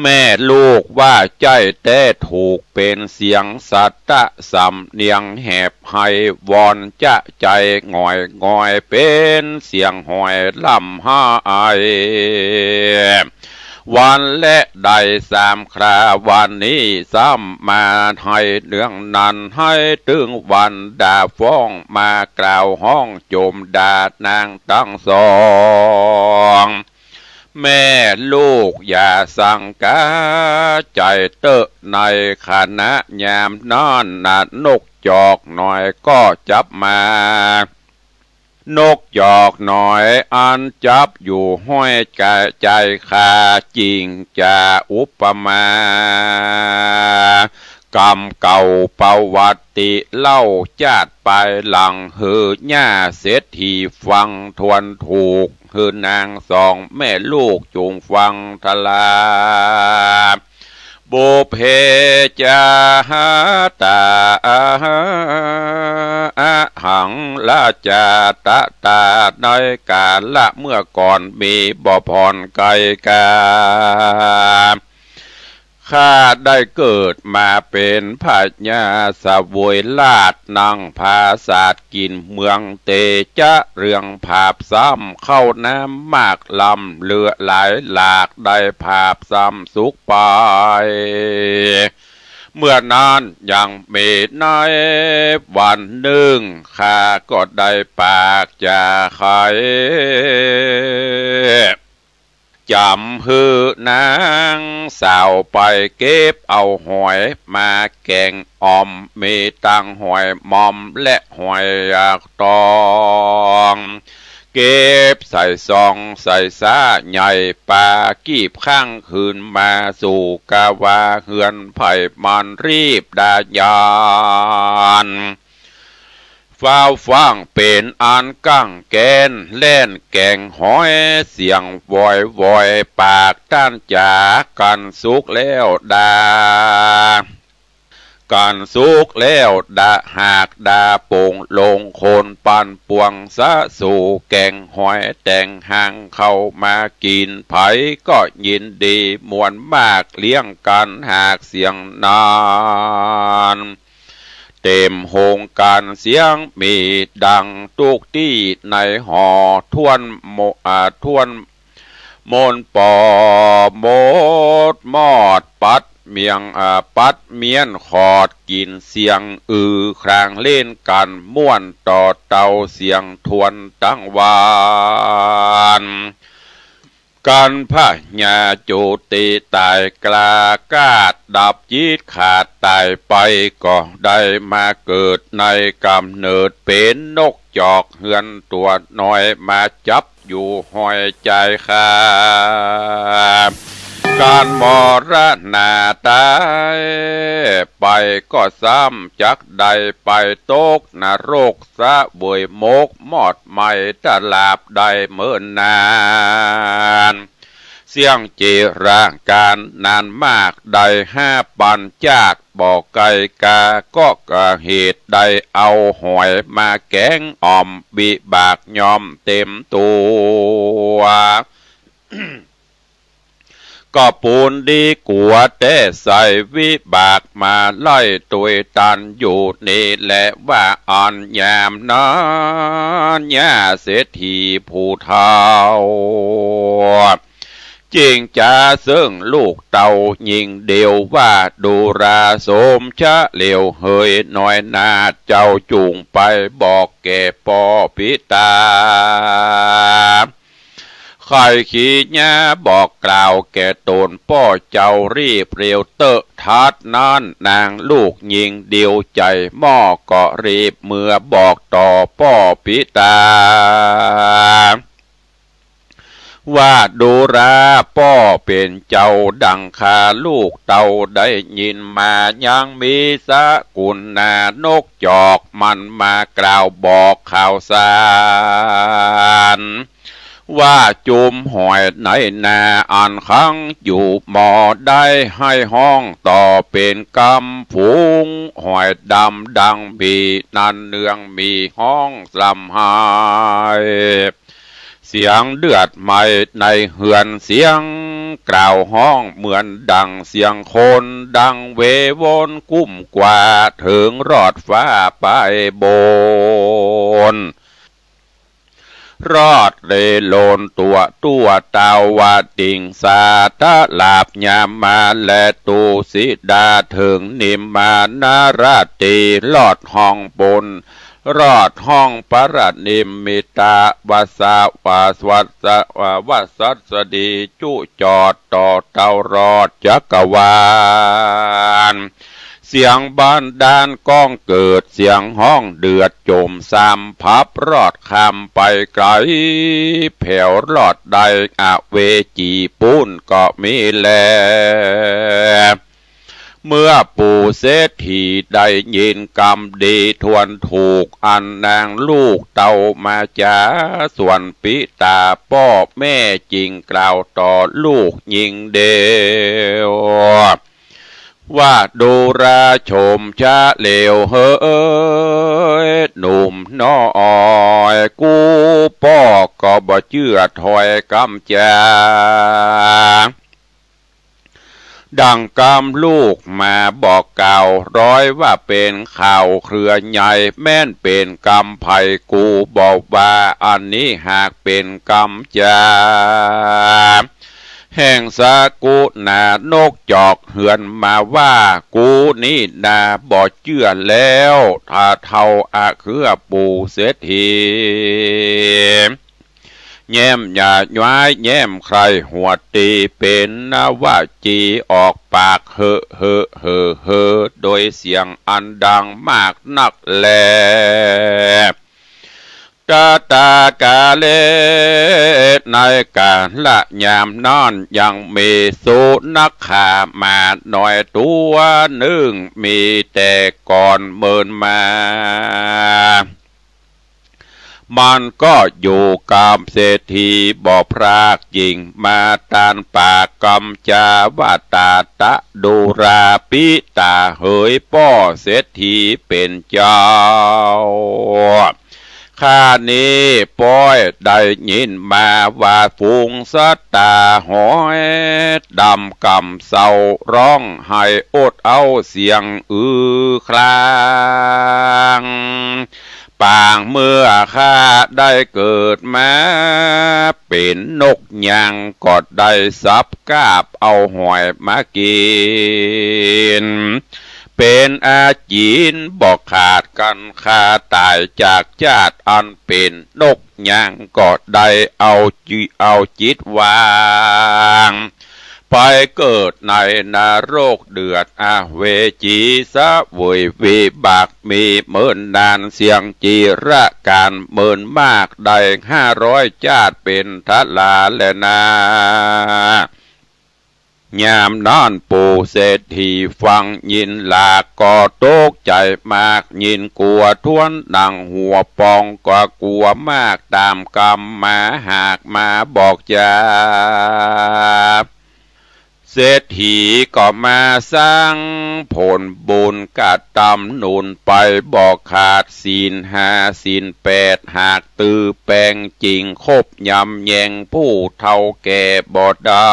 แม่ลูกว่าใจ้แต๊ถูก เป๋นเสียงสัตตะสำเนียงแหบไห้ วอนจะใจ๋หงอยงอย เป๋นเสียงหอยร่ำไห้ วันและได้สามครา วันนี้ซ้ำมาไห้เนืองนั้น ไห้ตึงวันด่าฟ้อง มากล่าวฮ้องโจมด่านางตังสอง แม่ลูกอย่าสังกาใจ๋เต๊อะ ในขณะยามนั้นน่ะ นกจอกน้อยก็จับมา นกจอกน้อยอันจับอยู่ห้อยใจ๋ ใจ๋ข้า จิ่งจะอุปมา กำเก่าประวัติเล่าจาติปายหลัง หื้อย่าเศรษฐีฟังทวนถูก หื้อนางสองแม่ลูกจุ่งฟังทลา ปุพเพจะตา อะหัง ราชาตะตา ในกาละเมื่อก่อนมีบ่ผ่อนไกลกา ข้าได้เกิดมาเป๋นพญาเสวยราชย์ นั่งผาสาทกิ๋นเมือง เตจะเรืองผาบซ้ำ ข้าวน้ำมากล้ำเหลือหลายหลาก ได้ผาบซ้ำสุขไป เมื่อนั้นยังมีในวันนึ่ง ข้าก็ได้ปากจะไข จ๋ำหื้อนางสาวไปเก็บเอาหอยมาแก๋งอ่อม มีตังหอยมอมและหอยตอง เก็บใส่ซองใส่ซ้าใหญ่ ปากีบข้างคืนมาสู่กาวาเฮือนไผ่ มันรีบดายาน ฟ้าวฟ้างเป๋นอันกั้งแก๊น แล่นแก๋งหอยเสียงวอยวอย ปากต้านจ๋า กั๋นสุกแล้วดา กั๋นสุกแล้วดาหากดาโป่งลงโคน ปันปวงสะสู่แก๋งหอย แต่งหางเข้ามากิ๋น ใผก็ยินดีม่วนมาก เลี้ยงกั๋นหากเสียงนั้น เต็มโฮงก๋านเสียงมีดัง ตุ๊กตี้ในหอถ้วนโม อ่า ถ้วนมนปอ หมดมอดปัดเมียง อ่า ปัดเมี้ยนขอด กิ๋นเสียงอือครางเล่นกั๋น ม่วนต่อเตาเสียงทวนตังวาน กั๋นพญาจุติต๋ายกล้ากาด ดับจิตขาดต๋ายไป ก็ได้มาเกิดในก๋ำเนิดเป๋นนกจอกเฮือนตั๋วน้อย มาจับอยู่ห้อยใจ๋ข้า ก๋านมรณาต๋ายไปก็ซ้ำจักได้ไปตกนรก เสวยหมกมอดไหม้ตราบได้เมินนาน เสี้ยงจิรากาลนานมากได้ห้าปันจาติ บ่ไกลกา ก็กะเหตุได้เอาหอยมาแก๋งอ่อม วิบากย่อมเต๋มตั๋ว ก็ปูนดีกั๋วแต๊ใส่ วิบากมาไล่ตวยตันอยู่นี้แล ว่าอั้นยามนั้น ย่าเศรษฐีผู้เฒ่า จิ่งจ๋าเซิ่งลูกเต้าญิงเดียว ว่าดูราสมชะเหลวเหย น้อยหน้าเจ้าจุ่งไปบอกแก่ป้อปิต๋า ใค่ขีญาบอกกล่าวแก่ต๋นป้อเจ้า รีบเร็วเต๊อะ ทัดนั้นนางลูกญิงเดียว ใจ๋หม้อก็รีบเมือบอกต่อป้อปิต๋า ว่าดูราป้อเป๋นเจ้า ดังข้าลูกเต้าได้ยินมา ยังมีสกุลนานกจอกมันมากล่าวบอกข่าวสาร ว่าจุมหอยในนาอันขังอยู่หม้อได้ หื้อฮ้องต่อเป๋นกำฝูง หอยดำดังหมี นั้นเนืองหมีฮ้องร่ำไห้ เสียงเดือดไหม้ในเฮือน เสียง กล่าวฮ้องเหมือนดั่งเสียงคน ดังเววนกุ้มกว่า เถิงรอดฟ้าไปบน รอดเลโลนตั๋วตั้วตาวติงสา ทะลาบยามาและตูสิดา เถิงนิมมานารตี รอดห้องบน รอดห้องปรนิมมิตา วัสสะ วัสสะ วัสสะ วัสสดีจุจอดต่อเต้ารอดจักรวาล เสียงบันดาลก้องเกิด เสียงฮ้องเดือดจมสามพับ รอดข้ามไปไกล แผวรอดได้อเวจีปู๊นก็มีแล เมื่อปู่เศรษฐีได้ยินกำดีทวนถูก อันนางลูกเต้ามาจา ส่วนปิตาป้อแม่จึงกล่าวต่อลูกญิงเดียว ว่าดูราชมชะเลวเหย หนุ่มน้อย กูป้อก็บ่เจื้อถ้อยกำจา ดังกำลูกมาบอกกล่าว ร้อยว่าเป๋นข่าวเครือใหญ่ แม้นเป๋นกำใผกูบ่ว่า อันนี้หากเป๋นกำจา แห่งสกุณานกจอกเฮือนมาว่า กูนี่นาบ่เจื้อแล้ว ถ้าเต้าอะเครือปู่เศรษฐี แย้มอย่าย้ายแย้มใคร่หัวตี เป๋นนวจีออกปากเหอะเหอะเหอะเหอะ โดยเสียงอันดังมากนักแล ตะตากาเล ในกาละยามนั้น ยังมีสุนัขขาหมาน้อยตั๋วนึ่ง มีแต่ก่อนเมินมา มันก็อยู่กับเศรษฐีบ่พราก ยิ่งมาตานปากกำจาว่า ตาตะดูราปิตาเหย ป้อเศรษฐีเป๋นเจ้า ข้านี้ป้อยได้ยินมาว่า ฝูงสัตว์ตาหอยดำกำเศร้า ฮ้องไห้อดเอาเสียงอือคราง ปางเมื่อข้าได้เกิดมา เป๋นนกยางก็ได้สับกาบเอาหอยมากิ๋น เป๋นอาจีนบ่ขาดกั๋น ข้าต๋ายจากจาติอันเป๋นนกยางก็ได้เอาจิ เอาจิตวาง ไปเกิดในนรกเดือดอเวจี เสวยวิบากมีเมินนาน เสี้ยงจิรกาลเมินมาก ได้ห้าร้อยจาติเป๋นทลาแลนา ยามนั้นปู่เศรษฐีฟังยินหลาก ก็ตกใจ๋มาก ยินกั๋วถ้วนดั่งหัวปอง ก็กั๋วมากต๋ามกำมาหากมาบอกจา เศรษฐีก็มาสร้างผลบุญกระตำหนุนไปบ่ขาด ศีลห้าศีลแปดหากตื้อแป๋ง จึงคบยำแยงผู้เฒ่าแก่บ่ได้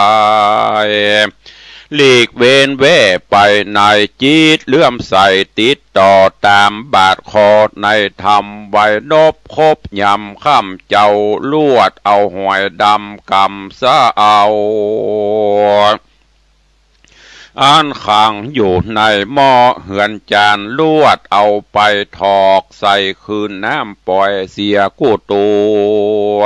หลีกเว้นแว่ไปในจิตเลื่อมใส ติดต่อต๋ามบาทคอในธรรม ไหว้นบคบยำค่ำเจ้า ลวดเอาหอยดำกำเศร้า อันขังอยู่ในหม้อเฮือนจาน ลวดเอาไปถอกใส่คืนน้ำป่อยเสียกู้ตั๋ว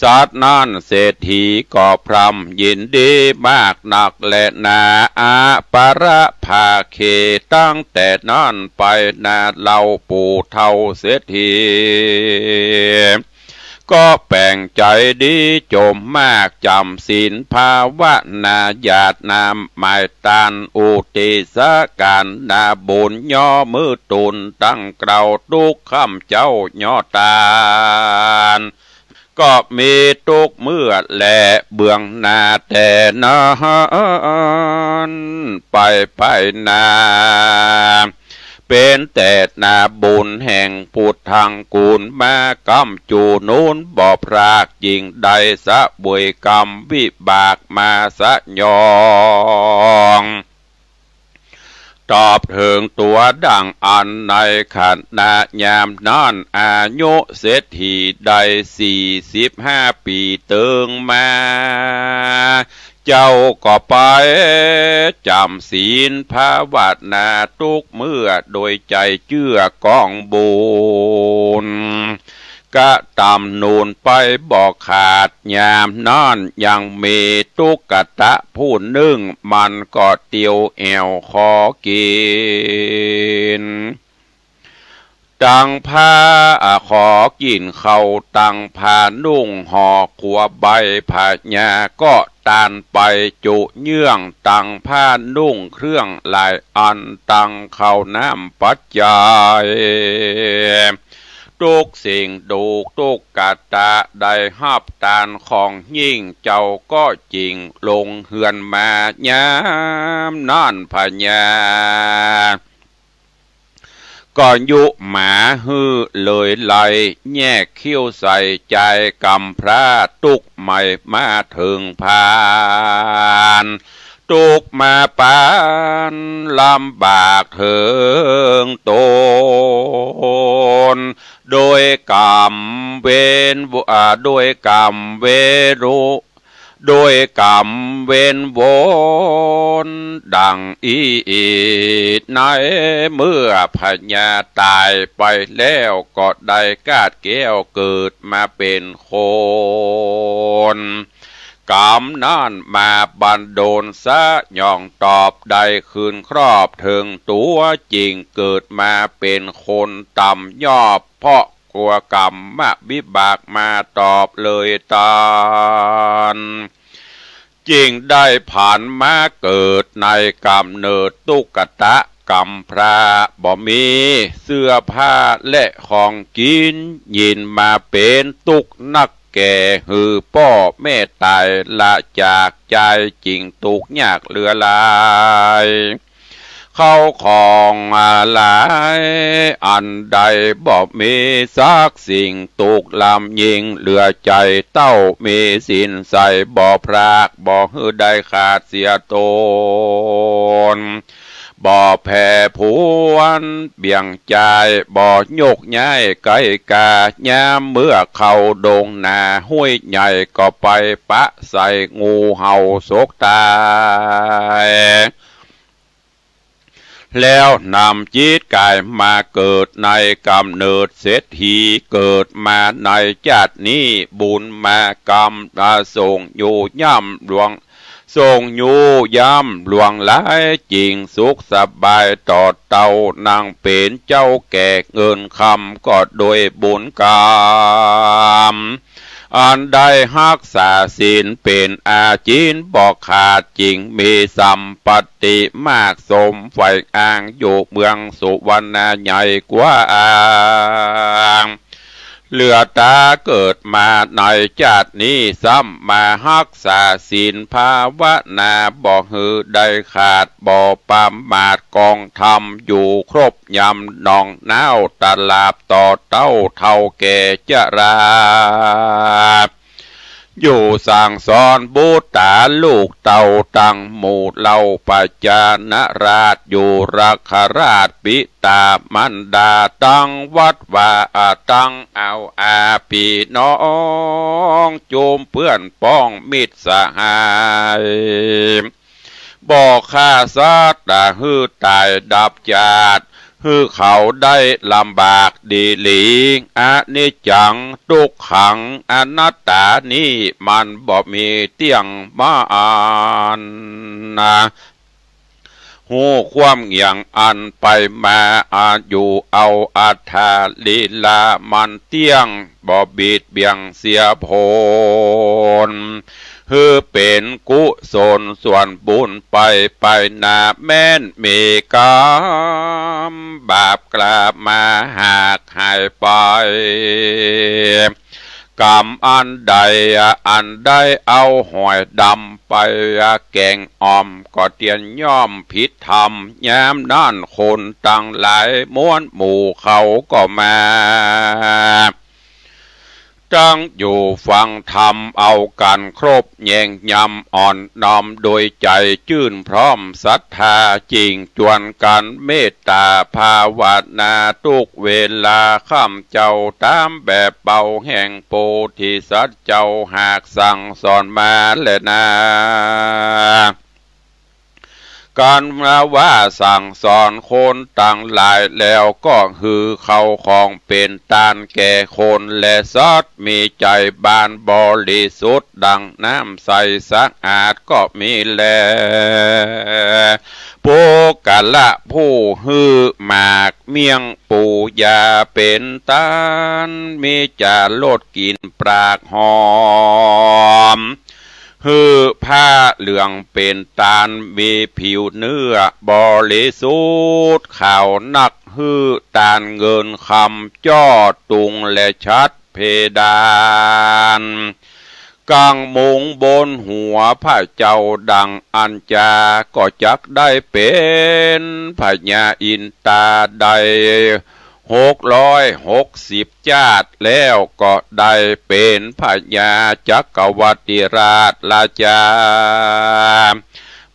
สัตว์นั้นเศรษฐีก็พร่ำยินดีมากนักแลนา อปรภาเข ตั้งแต่นั้นไปนาเล่าปู่เฒ่าเศรษฐี ก็แป๋งใจ๋ดีจมมาก จ๋ำศีลภาวนา หยาดน้ำหมายตาน อุทิศการนาบุญ ย่อมือตูนตั้งเกล้า ตุ๊กค่ำเจ้าย่อตาน ก็มีตุ๊กเมื่อแลเบื้องหน้าแต่นั้นไปไปนา เป๋นแต่นาบุญแห่งปุทธังกู๋นมา ก้ำจู๋นู้นบ่พราก จึ่งได้เสวยกรรมวิบากมาสยอง ตอบเถิงตั๋วดั่งอั้น ในขณะยามนั้น อายุเศรษฐีได้สี่สิบห้าปี๋เติงมา เจ้าก็ไปจ๋ำศีลภาวนาตุ๊กเมื่อ โดยใจ๋เจื้อกองบุญ กระตำนูนไปบ่ขาด ยามนั้นยังมีตุ๊กตะผู้นึ่ง มันก็เตียวแอ่วขอกิ๋น ตังผ้า ขอกิ๋นข้าว ตังผ้านุ่งห่อขัวใบ พญาก็ตานไปจุเยื่อง ตังผ้านุ่งเครื่องหลายอัน ตังข้าวน้ำปัจจัย ตุ๊กสิ่งดูกตุ๊กตะได้ฮับตานของยิ่ง เจ้าก็จึ่งลงเฮือนมา ยามนั้นพญา ก็ยุหมาหื้อเลยไล่ แยกคิ้วใส่จายกำพร้า ตุ๊กใหม่มาเถิงพาน ตุ๊กมาปานลำบากเถิงตน โดยกำเวน อ่า โดยกำเวรุ โดยกำเวนวนดังอี้ ในเมื่อพญาต๋ายไปแล้ว ก็ได้กาดแก้วเกิดมาเป๋นคน กำนั้นมาบันดลสยอง ตอบได้คืนครอบเถิงตั๋ว จึ่งเกิดมาเป๋นคนต่ำยอบ เพราะ กั๋วกรรมวิบากมาตอบเลยตาน จึ่งได้ผันมาเกิดในก๋ำเนิดตุ๊กตะกำพร้า บ่มีเสื้อผ้าและของกิ๋น ยินมาเป๋นตุ๊กนักแก่ หื้อป้อแม่ต๋ายละจากจาย จึ่งตุ๊กยากเหลือหลาย เข้าของหลายอันใดบ่มีสักสิ่ง ตุ๊กลำยิ่งเหลือใจ๋ เต้ามีศีลใส่บ่พราก บ่หื้อได้ขาดเสียตน บ่แผ่ผวนเบี่ยงจาย บ่โยกย้ายไกลกา ยามเมื่อเข้าดงนาห้วยใหญ่ ก็ไปปะใส่งูเห่าสกต๋าย แล้วนำจิตก๋ายมาเกิดในก๋ำเนิดเศรษฐี เกิดมาในจาตินี้บุญมากำ อ่า ส่งอยู่ย่ำหลวง ส่งอยู่ย่ำหลวงหลาย จึ่งสุขสบายต่อเต้า นั่งเป๋นเจ้าแก่เงินคำ ก็โดยบุญกรรม อันได้ฮักษาศีลเป๋นอาจินบ่ขาด จึ่งมีสัมปัตติมากสมใฝ่อ้าง อยู่เมืองสุวรรณาใหญ่กว้าง เหลือต๋าเกิดมาในจาตินี้ ซ้ำมาฮักษาศีลภาวนา บ่หื้อได้ขาด บ่ประมาท กองธรรมอยู่ครบ ยำหนองน้าวตลาด ต่อเต้าเฒ่าแก่จรา อยู่สั่งสอนบุตราลูกเต้า ตังหมู่เหล่าประชาราษฎร์ อยู่รักขราชปิตามารดา ตังวัดวา ตังเอาอาปี้น้อง จุมเปื้อนป้องมิตรสหาย บ่ฆ่าสัตว์หื้อต๋ายดับจาติ หื้อเขาได้ลำบากดีหลี อนิจจัง ตุ๊กขัง อนัตตานี้มันบ่มีเตี้ยงมาอันนา ฮู้ความอย่างอันไปมา อายุเอาอัตถาลีลามันเตี้ยง บ่บิดเบี่ยงเสียผล หื้อเป๋นกุศลส่วนบุญไปไปหน้า แม้นมีกรรมบาปกล้ามาหากหายไป กรรมอันใดอันได้เอาหอยดำ ไปแก่งอ่อม ก็เตียนย่อมผิดธรรม ยามนั้นคนตังหลายมวลหมู่เขาก็มา ตั้งอยู่ฟังธรรมเอากั๋นครบ แยงยำอ่อนน้อมโดยใจ๋จื้นพร้อมศรัทธา จิ่งจวนกั๋นเมตต๋าภาวนา กู้เวลาค่ำเจ้า ต๋ามแบบเบาแห่งโพธิสัตว์เจ้า หากสั่งสอนมาแลนา กั๋นว่าสั่งสอนคนตังหลายแล้ว ก็หื้อเข้าของเป๋นตานแก่คนและสัตว์ มีใจ๋บานบริสุทธิ์ดั่งน้ำใสสะอาดก็มีแล ปุคคละผู้หื้อหมากเมี่ยงปูยาเป๋นตาน มีจ๋ารสกลิ่นปรากหอม หื้อผ้าเหลืองเป๋นตาน มีผิวเนื้อบริสุทธิ์ขาวนัก หื้อตานเงินคำ จ้อตุงและฉัตรเพดาน กั๋งมุงบนหัวพระเจ้าดั่งอั้นจา ก็จักได้เป๋นพญาอินตาได้ หกร้อยหกสิบจ้าติ แล้วก็ได้เป๋นพญาจักรวรรดิราชราชา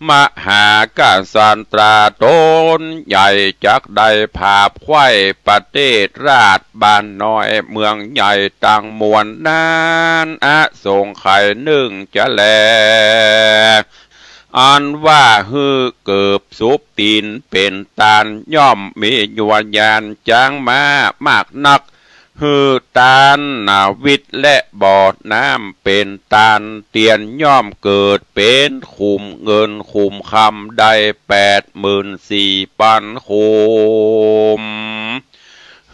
มหากษัตราต๋นใหญ่ จักได้ผาบไขว้ประเทศราชบ้านน้อยเมืองใหญ่ตังมวลนั้น อสงไขยนึ่งจะแล อันว่าหื้อเกิบสุบตี๋นเป๋นตาน ย่อมมียวญาณจ๊างม้ามากนัก หื้อตานนาวิทย์และบ่อน้ำเป๋นตาน เตียนย่อมเกิดเป๋นขุมเงินขุมคำได้แปดหมื่นสี่ปันขุม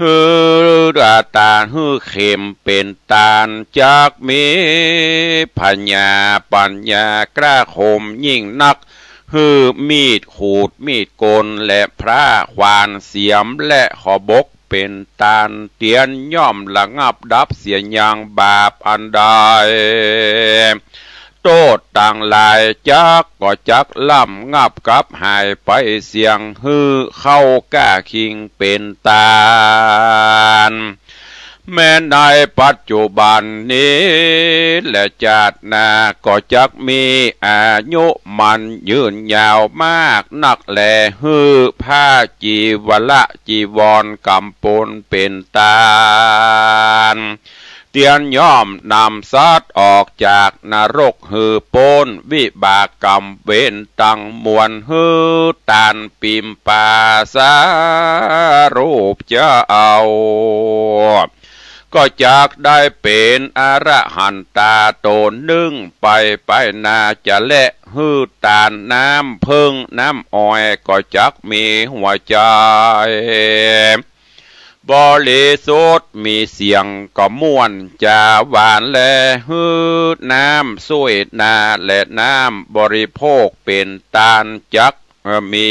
หื้อตานหื้อเข็มเป๋นตาน จักมีพญาปัญญากล้าคมยิ่งนัก หื้อมีดขูดมีดโกนและพร้าขวานเสียมและขบกเป๋นตาน เตียนย่อมระงับดับเสียยังบาปอันใด โต้ษตังหลายจักก็จักระงับกับหายไปเสี้ยง หื้อเข้าก้าคิงเป๋นตาน แม้ในปัจจุบันนี้และจาติหน้าก็จักมีอายุมั่นยืนยาวมากนักแล หื้อผ้าจีวระจีวรกำปนเป๋นตาน เตียนย่อมนำสัตว์ออกจากนรก หื้อป๊นวิบากกรรมเวรตังมวล หื้อตานปิมปาสารูปเจ้า ก็จักได้เป๋นอรหันตาต๋นนึ่งไปไปหน้าจะแล หื้อตานน้ำเผิ้งน้ำอ้อยก็จักมีหัวใจ๋ บริสุทธิ์มีเสียงก็ม่วนจ๋าหวานแล หื้อน้ำส้วยนาและน้ำบริโภคเป๋นตานจักมี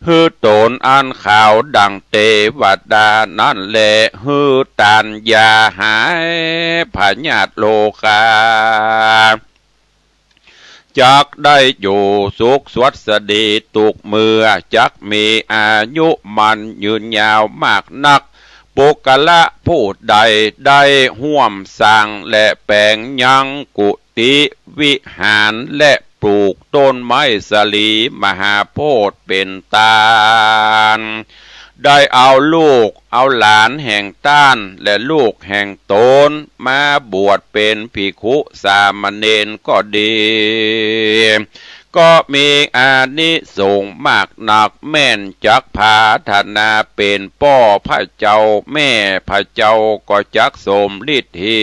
หื้อต๋นอันขาวดั่งเตวดานั้นแล หื้อตานยาหายพยาธิโรคา จักได้อยู่สุขสวัสดีตุ๊กเมื่อ จักมีอายุมั่นยืนยาวมากนัก ปุคคละผู้ใดได้ฮ่วมสร้างและแป๋งยังกุฏิวิหารและปลูกต้นไม้สาลีมหาโพธิ์เป๋นตาน ได้เอาลูกเอาหลานแห่งต้านและลูกแห่งต๋นมาบวชเป๋นภิกขุสามเณรก็ดี ก็มีอานิสงส์มากนัก แม่นจักผาถนาเป๋นป้อพระเจ้าแม่พระเจ้าก็จักสมฤทธี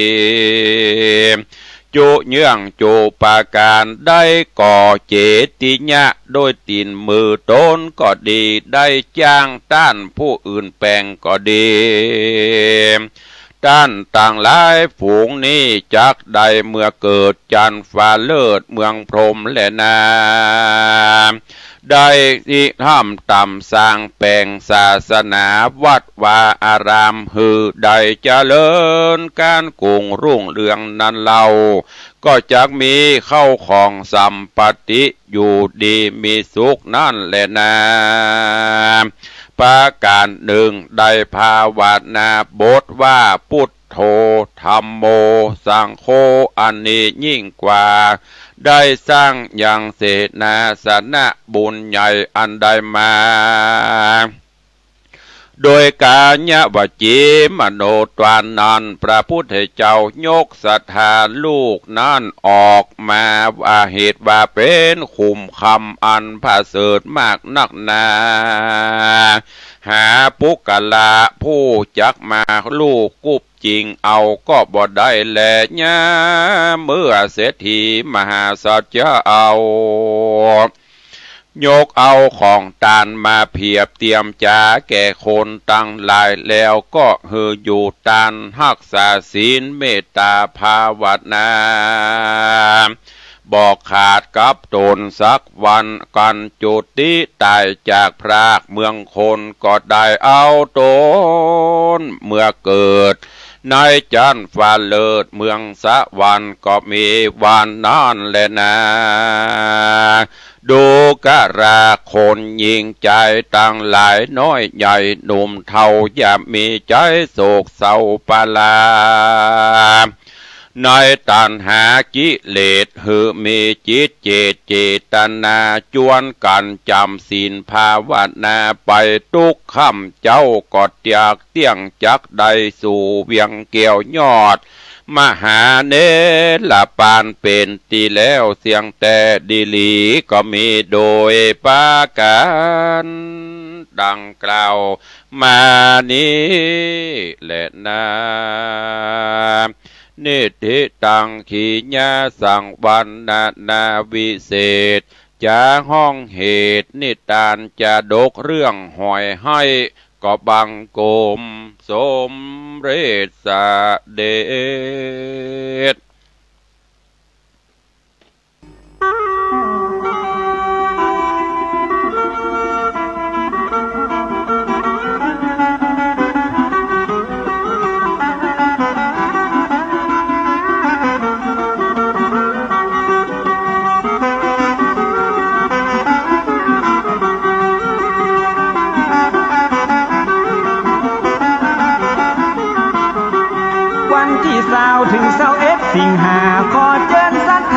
จุเยื่องจุปาการ ได้ก่อเจติยะโดยตี๋นมือต๋นก็ดี ได้จ้างต้านผู้อื่นแป๋งก็ดี ต้านตังหลายฝูงนี้จักได้เมื่อเกิดจันทร์ฟ้าเลิศเมืองพรหมแลนา ได้ริเริ่มต๋ามสร้างแป๋งศาสนา วัดวาอารามหื้อได้เจริญก้านกุ่งรุ่งเรืองนั้นเล่า ก็จักมีเข้าของสัมปัตติอยู่ดีมีสุขนั้นแหละนา ประก๋านนึ่งได้ภาวนาบทว่า พุทโธ ธัมโม สังโฆ อันนี้ยิ่งกว่า ได้สร้างยังเสนาสนะบุญใหญ่อันได้มา โดยก๋ายวจีมโนทวารนั้น พระพุทธเจ้ายกศรัทธาลูกนั้นออกมาว่าเหตุว่าเป๋นขุมคำอันประเสริฐมากนักหนา หาปุคคละผู้จักมาลูบกุบจิ่งเอาก็บ่ได้แล ยามเมื่อเศรษฐีมหาสัจจะเอา ยกเอาของตานมาเผียบเตียมจ๋าแก่คนตังหลาย แล้วก็หื้ออยู่ตานฮักษาศีลเมตตาภาวนา บ่ขาดกับต๋นสักวัน กันจุติต๋ายจากพรากเมืองคน ก็ได้เอาต๋นเมือเกิด ในจั๊นฟ้าเลิศเมืองสวรรค์ก็มีวันนั้นแลนา ดูกราคนหญิงจายตังหลาย น้อยใหญ่หนุ่มเฒ่า อย่ามีใจ๋โศกเศร้าปลา ในตัณหากิเลส หื้อมีจิตเจตเจตนา จวนกั๋นจ๋ำศีลภาวนาไป ตุ๊กค่ำเจ๊าก็อยากเตี้ยงจักได้สู่เวียงแก้วยอด มหาเนรปานเป๋นตี้แล้วเสี้ยงแต๊ดีหลี ก็มีโดยประก๋านดังกล่าวมานี้แลนา นิฏฐิตังขีณาสังวรรณนาวิเศษ จะฮ้องเหตุนิทานจาดกเรื่องหอยไฮ้ ก็บังคมสมเร็จเสด็จ วันตี้ซาวเถิงซาวเอ็ดสิงหา ขอเจิญศรัทธ